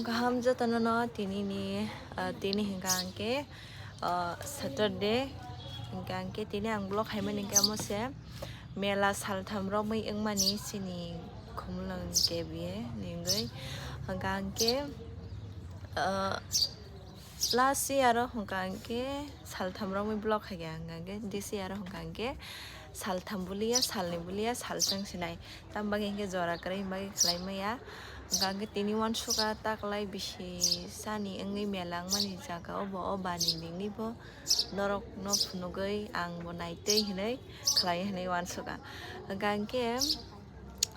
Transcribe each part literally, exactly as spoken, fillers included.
Kaham jotono no tini ni, ah, tini hingka hingke, ah, Saturday, hingka hingke tini ang vlog haimani hingke amo se mela saltham romwi wngmani chini Khumulwng K B A ni wngwi. Hingka hingke, ah, last year o hingka hingke saltham romwi vlog haikha, hingka hingke this year o hingka hingke saltham buliya, salni buliya, salchwng sinai. Tam bagwi hingke jora kwrwi himba khe khlai maya. Hingka hingke tini uansukha taklai bisi sani wngwi mela wngmani jaga o bo o bani nini bo norok no phunugwi ang bo naitwi hinwi khlai hinwi uansukha. Hingka hingke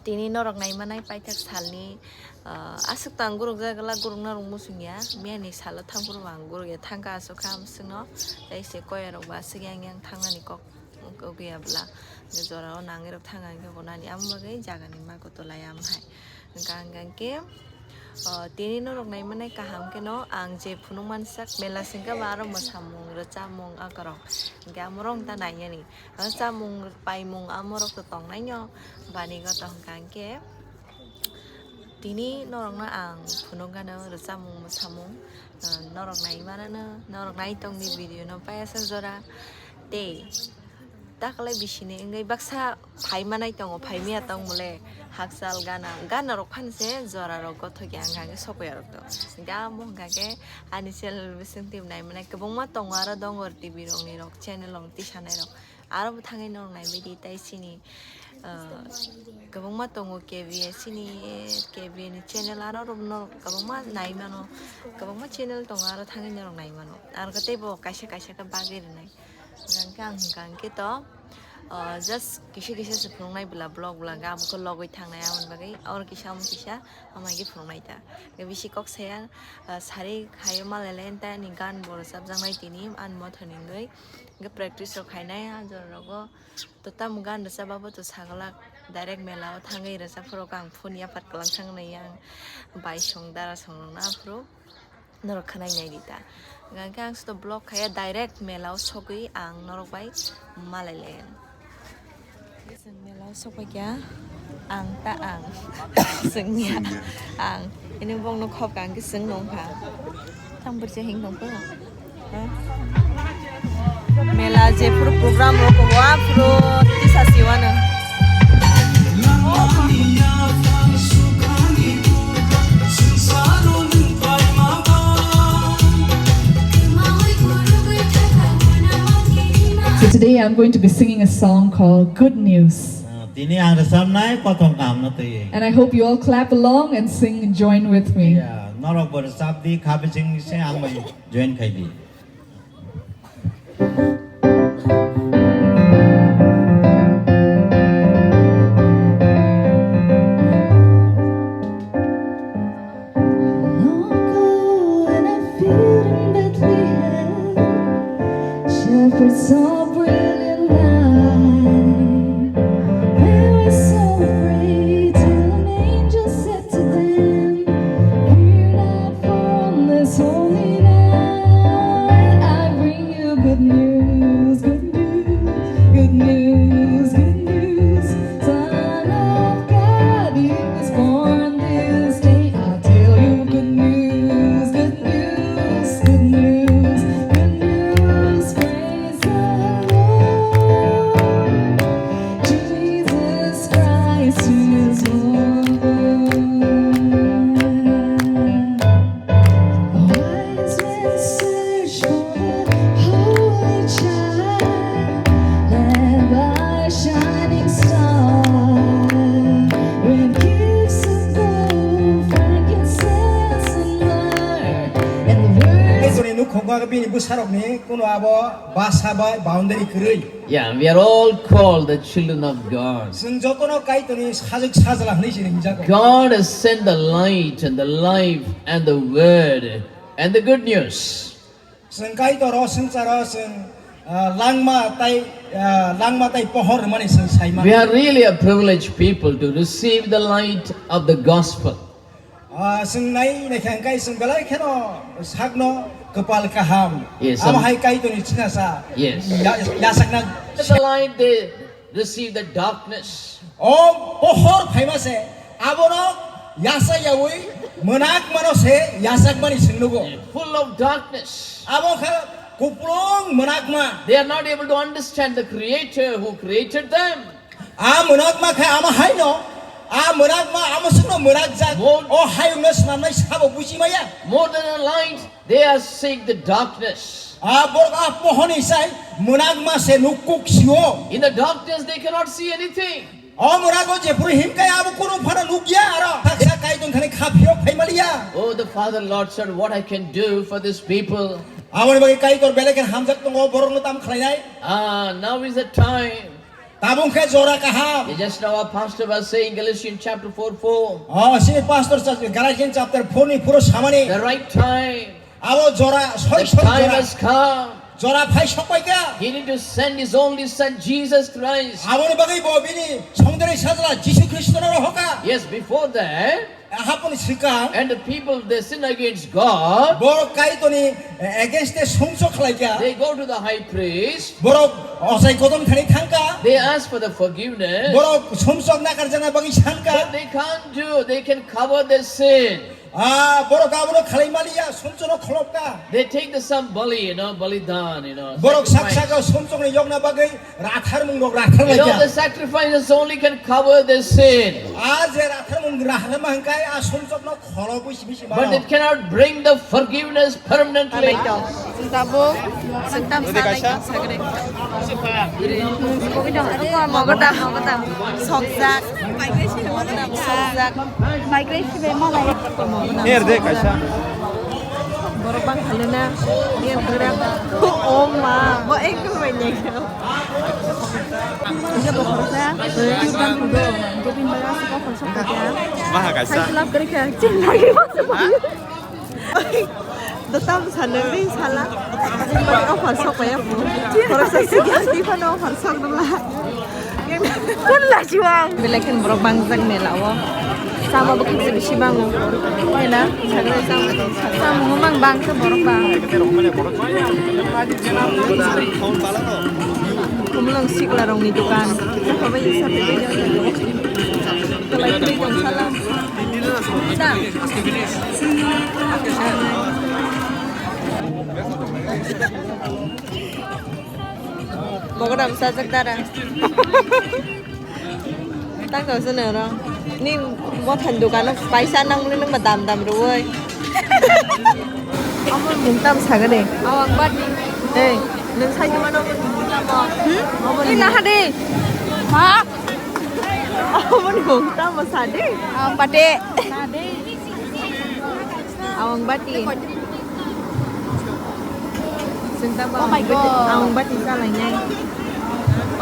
tini norok naimanai paithak salni, ah, aswk tang guruk jagala guruk norok muchungya. Miyani salo thang phuru ang guruk ya thangkha aswk kha amswkno. Tei se koyarok bo aswk yang yang thangnani kok. Wngkha wngya bwla. Jorao nangwi rok thang ang khe bo nani amo bagwi jagani mago tolai am hai. Hingka hingka khe, o, tini norok naimanai kaham khe no ang je phunuk mansak mela singkha ba aro mwsamung rwchapmung akorok. Hingke amo rok ta nainani. Aro chamung paimung amo rok to tongnai no. Bani goto hingka hingke tini norok no ang phunuk gano rwchapmung mwsamung, o, norok naimanano, norok naitongni video no paiyasak jora. Tei taklai bisini wngwi baksa phaimanai tongo, phaimaya tongmole hakchal gana, gana rok phanse jora rok gothokya wngkha hwnkhe sokoya rok to. Hwnkhe amo hwnkha khe ani channel bising twi naimanai kwbangma tongo, aro dongo T V rokni rok channel rok tisanai rok, aro bo thangwi norok naibaidi tei chini, ah, kwbangma tongo K B A chini, K B A ni channel aro rok norok kwbangma naimano, kwbangma channel tongo aro thangwi norok naimano, aro khe teibo kaisa kaisa khe bagwi rwnai. Hingkha ang hingkha hingkhe to, o, just kisa kisa se phunuknai bwla vlog bwla hingkhe abo khe logwi thangnai aboni bagwi oro kisa omo kisa ama hingkhe phunuknai ta. Hingkhe bisi kok saya, o, sari khaio malai le ta ani gan bo rwchapjaknai tini ani mothani wngwi. Hingkhe practice rok khainai ah jora rogo to tamo gan rwchapba bo to sagalak direct mela o thangwi rwchap phuru ang phone yaphat kwlang thang nai yang bai song dara song rok na aphuru. Norok khwnai nai di ta. Hingkha khe ang sito vlog khaya direct mela o sogwi ang norok bai malai lai. Chwng mela o sokpai kha ang ta ang. Chwngya ang. Ini bongno khop kha ang khe chwng nong kha. Tang bwrcha hing tong kha. Mela je phuru program rok wa phuru tisa siwano. So today I'm going to be singing a song called Good News. Ah, tini ang rwchapnai kothom kahamno twi. And I hope you all clap along and sing and join with me. Yeah, norok bo rwchap di, kha bising se ang bai join khai di. Long ago, in a field in Bethlehem, shepherds saw a brilliant light. They were so afraid till an angel said to them, "Fear not, for on this holy night I bring you good news, good news, good news, good news. Son of God, he was born this day. I'll tell you good news, good news, good news, good news. Praise the Lord. Jesus Christ is born." Wise men search for the holy child, led by a shining star, with gifts of gold, frankincense, and myrrh, and the words. Tei chwngni nukhungo bini bwsarokni kuno abo basa bai boundary kwrwi. Yeah, we are all called the children of God. Chwng jotono Kaitorni sajwk sajla hwnwi se ringjago. God has sent the light and the life and the word and the good news. Chwng Kaitor o swngcharo chwng, ah, langma tai, ah, langma tai pohor rwmani chwng saimano. We are really a privileged people to receive the light of the gospel. Ah, chwng nai naikha hwnkhe chwng belai kheno sakno kwpal kaham. Yes, amo um, hai Kaitorni chwngsa. Yes. Ya-, yasakna. The light, they receive the darkness. O pohor phaima se abono yasa yaui Mwnakmano se yachakmani swngnogo. Full of darkness. Abo khe kuplung mwnakma. They are not able to understand the Creator who created them. A mwnakma khe ama haino, a mwnakma ama swngno mwnakjak. More O hayungno swnamnai sabo buji maya. More than a light, they are seeing the darkness. A borok a pohoni sai mwnakma se nukkuk sio. In the darkness, they cannot see anything. O mwrago jephuru himkai abo kunu phano nukya aro. Saksa Kaitor thani khaphiok phaimaliya. Oh, the Father Lord said, "What I can do for this people." Aboni bagwi Kaitor belai khe hamjak tongo, borokno tam khlainai. Ah, now is the time. Tabung khe jora kaham. Just now our pastor was saying Galatians chapter four four. Oh, si pastor sa Galatians chapter four ni phuru samani. The right time. Abo jora sori The sori time jora. Has come. Jora phai sokpai kha. He need to send his only son Jesus Christ. Aboni bagwi bo bini songdari sajla Jisu Khristo no rohoka. Yes, before that, Haponi swkang. And the people they sin against God. Borok Kaitorni against te sumsok khlai kha. They go to the high priest. Borok osai kodom thani thangka. They ask for the forgiveness. Borok sumsok nakarjana bagwi sanka. But they can't do. They can cover their sin. Ah, borok abono khalai maliya, sumsono kholopka. They take the some bali, you know, balidan, you know, Borok sak sacrifice. Saka sumsokni yokna bagwi ratharmung rok rathar You know, laikya. The sacrifices only can cover the sin. Ah, je ratharmung rahnama hangkai, ah, sumsokno kholo bisi bisi But mano. It cannot bring the forgiveness permanently. Tabuk, sengtam sanai kang sagre. Mogoda, mogoda. Sokjak. Mogoda, sokjak. Migration be malai. Her de kaisa. Borok bang khalena. Yen gura. Oh ma, bo ekdom bai nyai. Ija bo khoroksa, eh, tubang kudo, gobin bara se kok khoroksa kaya. Maha kaisa. Sai lap kari kaya, chin lagi masuk. Dotam sana ni sala. Offer sok ya bu. Khoroksa sigi sigi kono offer sok dula. Kun la chiwang. Belai khen borok bangjak mela o. Sama bo kisi bisi bango. Mela, sagra sama. Sama mang bangsa borok bang. Kumulong sikla rongni dokan. Sahabai sape bejang. Kalai kri kong salam. Da. Mogodam sajak dara. Tang tong sene oro. Ni mothan dukano paisa nang muli nang dam dam roi. Amo mung tam sagade. Awang bati. Hey, nang sai mano. Hmm? Amo ni nahade. Ha? Amo ni mung tam sade. Awang bati. Awang bati. Sengta ba Oh my God. Awang bati salainai.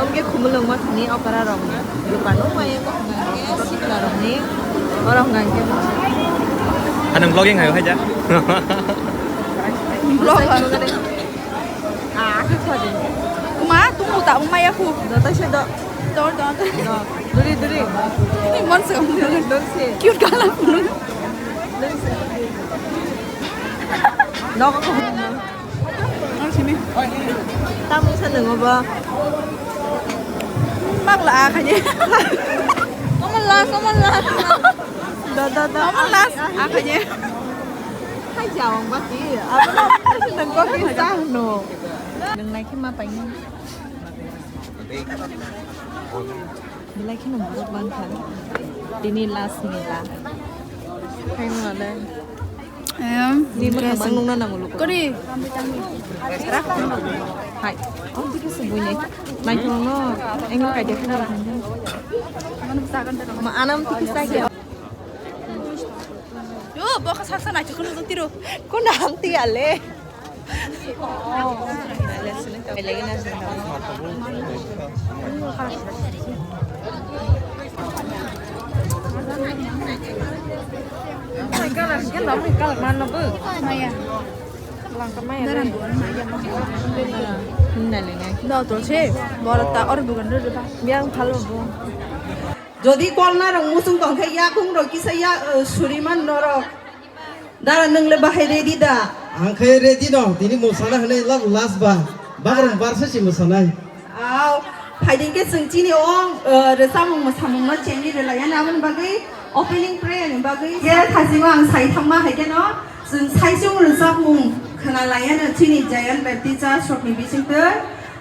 Omke khumulung ma thani okra rok ni. Dukan o mai ko sikla rok ni. Orang ngai ke. Anang vlogging hayo haja. Vlog. Ah, aku tadi. Kuma, tunggu tak mau maya aku. Dota sih dok. Dor, dor, dor. Duri, duri. Ini mon sih. Dor sih. Cute kalah pun. Duri sih. Nok aku. Ang sini. Tamu sa nang ba. Mak la kanya. Kamu las, kamu las. Da, da, da. Kamu las, ah, kanya. Hai jawang ba ki. Apa nak? Nang kok ki sah no. Nang naikhe ma paina. Belai kheno borok bangkha. Tini last mela. Khaimano le. Em, Ni mwkhang dressing. Nungna nango luku. Kori? Hai. Oh, tiki se buine. Naikhe no. Engel kaide khana. Ma anam tiki sa kya? Yo, boka saksa naikhe kono tiro. Kono hamti ale. Maya. Langka maya. Daran duan maya. Hinna lengai. No to se, bora ta or dugan re ba. Biang phalo bo. Jodi kolna rok muchung tong khe yakung rok kisa ya, eh, suriman norok. Dara, nwng le bahai ready da? Ang khe ready no, tini mosana hwnwi lak last ba. Bagrung barsa si mosanai. Au, Phaidi khe chwng chini o, uh, rwchapmung mwsamungno chengwi rwlaiya, aboni bagwi opening prayer ni bagwi. Ye thajingo ang sai thangma hai kheno chwng saichung rwchapmung khwnalaiya chini Zion Baptist Church rokni bisingtwi.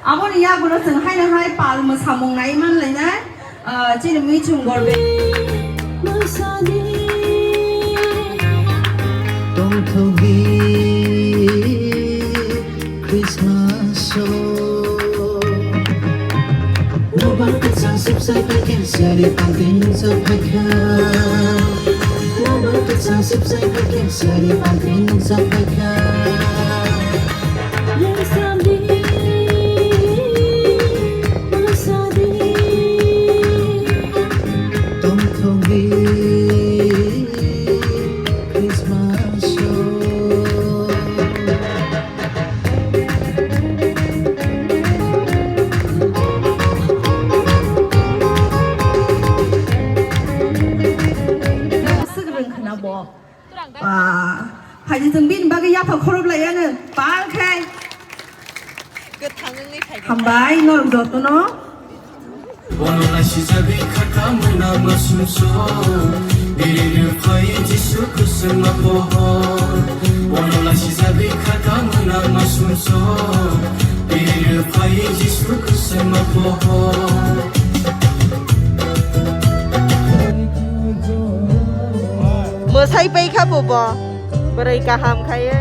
Aboni yagulo chwng haino hai pal mwsamung nai manlainai, uh, chini muichung gorbe. Tongthokdi Christmas o. Nobar kwchang sipsai paikha, sari pangtwi nungsa paikha. Nobar kwchang sipsai paikha, sari pangtwi nungsa paikha. Tongthokdi Christmas o. Swk rwng khna bo. Ah, phaidi chwng bini bagwi yapha khorob laiya no. Pal khai. Kwthang wngwi phaidi. Hambai norok jotono. Bono laisijagwi khaka mwna masumso. Biri rwphai Jisu kusuma pohor. Bono laisijagwi khaka mwna masumso. Biri rwphai Jisu kusuma pohor. Mwsai paikha bo bo. Bwrwi kaham khaiwi.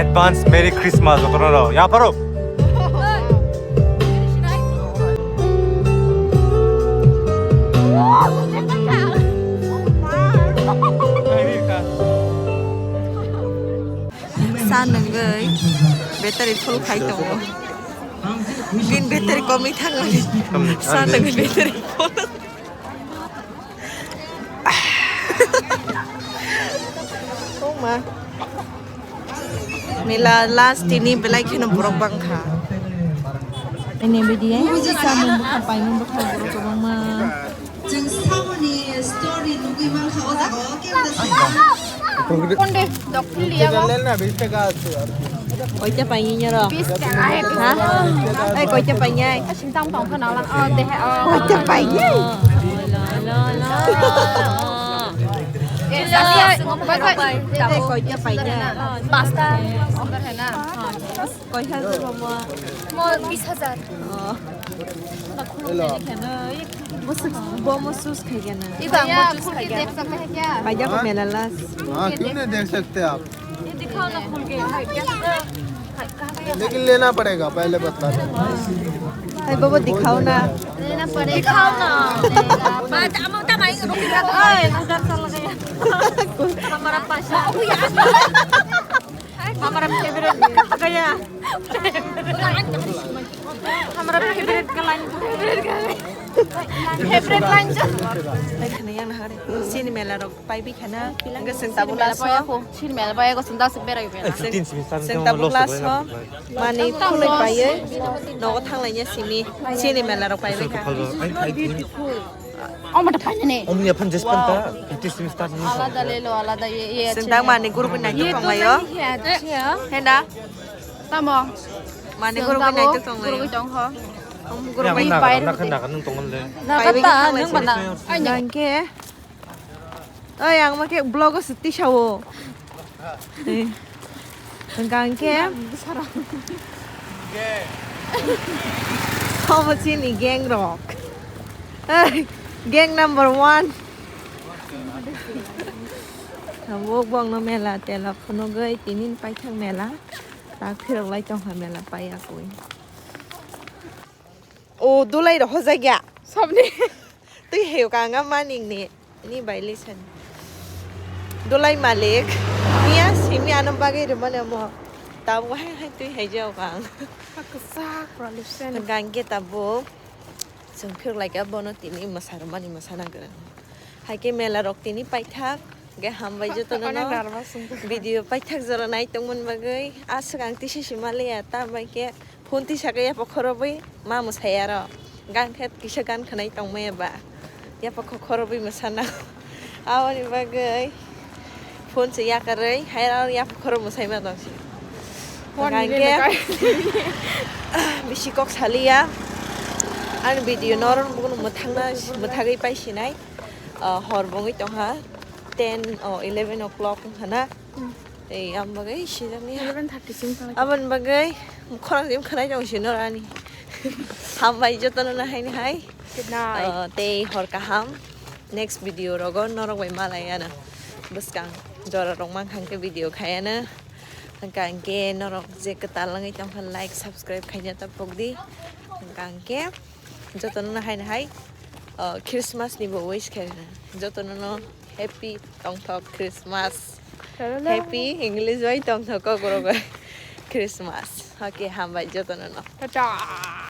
Advance Merry Christmas, jotono rw. Yaparo. Sa nungwi battery full khai tongo. Bin battery komwi thangmani. Sa nungwi battery full. Oh ma. Mela last tini belai kheno borok bangkha. Ini bidi ai samung bwkha paimung bwkha borok kwbangma. Chwng samoni story nugwi mankha o jaga o kebo da. Konde dokli liya. Koita paingi nyoro. Ha? Ai koita paingi ai. Sintang tong khana lang. Oh, dehe, oh. Koita paingi. Eh, sasi, eh, koita paingi. Pasta. Koita mo. Mo bis hajar. Oh. Hello. Bo sus khai gana. Iba mo sus khai gana. Paida ko mela las. हाँ, क्यों नहीं देख सकते आप? ये दिखाओ ना खोल के, है क्या? लेकिन लेना पड़ेगा, पहले बता दो। Hai baba, dikhao na. लेना पड़ेगा। दिखाओ ना। बात हम उतना महंगा रुक रहा था। हमारा पैसा। हमारा फेवरेट गया। हमारा फेवरेट का line. Favourite line. Sini mela rok pai bi khana. Hingke sing tabuk laso. Sini mela pai ko sing tabuk berai berai. Sing tabuk laso. Mani khulai paiye. Nogo thanglainya simi. Sini mela rok pai bi kha. Omo to paine. Om ya phan jes phan ta. Fifty simi start ni. Alada le lo, alada ye, ye. Sing tang mani guru bai nai tong layo. Henda. Tamo. Mani guru bai nai tong layo. Guru bai tong ho. Om guru bai pai. Nakan nakan nung tong le. Nakan ta nung bana. Ai nang ke. Oi, ang ma ke vlog o suti sao. Hwnkha hwnkhe. Omo chini gang rok. Gang number one. Tabuk bongno mela tela phunugwi tinin paithak mela. Tak phirok lai tongkha mela paiya koi. O dulai rok hojak ya. Sabni. Twi hayo kanga maning ni. Ni bai listen. Dulai malik. Niya simi ano bagwi rwmani omo. Tabuk hai hai twi hai jao kang. Kwchak rw listen. Gang ke tabuk. Chwng phirok lai kha bono tini mwsa rwmani mwsa nangkhe. Hai khe mela rok tini paithak. Ge hambai jotono no. Video paithak jora nai tongmani bagwi. Aswk ang tisi sima liya ta bai khe. Phone tisa khe yapha khorobwi ma mwsai aro. Gan khe kisa gan khwnai tongmaya ba. Yapha kho-, khorobwi mwsana. Aboni bagwi Phone se yakarwi, hai aro yak khoro mwsai ma tong si. Phone Hwnkha ni hwnkhe le nakai. Bisi kok saliya. Ani video norok bukuno mwthangna, mwthagwi paisinai. Ah, hor bongwi tongha. Ten, oh, eleven o'clock wngkha na. Hmm. Tei ang bagwi sijak niya. Eleven thirty sim kala. Aboni bagwi khorang sim khanai tong si norani. Hambai jotono na hai ni hai. Good night. Ah, tei hor kaham. Next video rogo norok bai malai ano. Bwskang jora rok mankha hwnkhe video khai ano. Hwnkha hwnkhe norok je kwtal wngwi tongkha like, subscribe khaina ta pokdi. Hwnkha hwnkhe jotono no hai no hai, uh, Christmas ni bo wish khaina. Jotono no happy tongthok Christmas. Hello. Happy English bai tongthok kok rok bai. Christmas. Okay, hambai jotono no. Tata.